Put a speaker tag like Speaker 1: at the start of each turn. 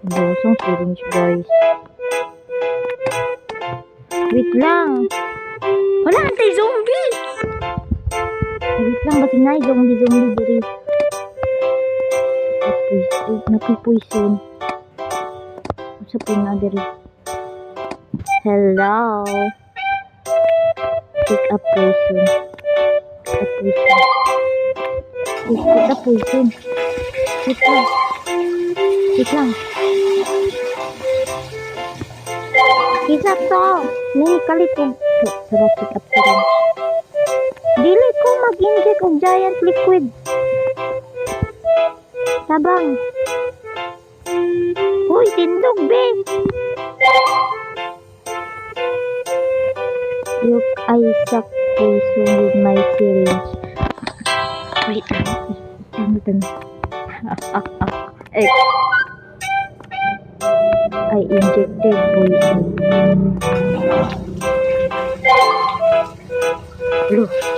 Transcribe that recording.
Speaker 1: Dosong syringe, guys. Wait lang. Wala, anti-zombie! Wait lang, basig na zombie zombie diri. Ay, napipoison. Sa na diri. Hello. Pick up poison. Pick up poison. Pick up poison. Wait lang. Wait lang. Isa to. Nini kalit og sarap pick up syringe. Dili ko mag-inject og giant liquid. Tabang. Uy, tindog be. Look, I suck poison with my syringe. Wait lang. Ano tan? Eh. I injected poison. Look.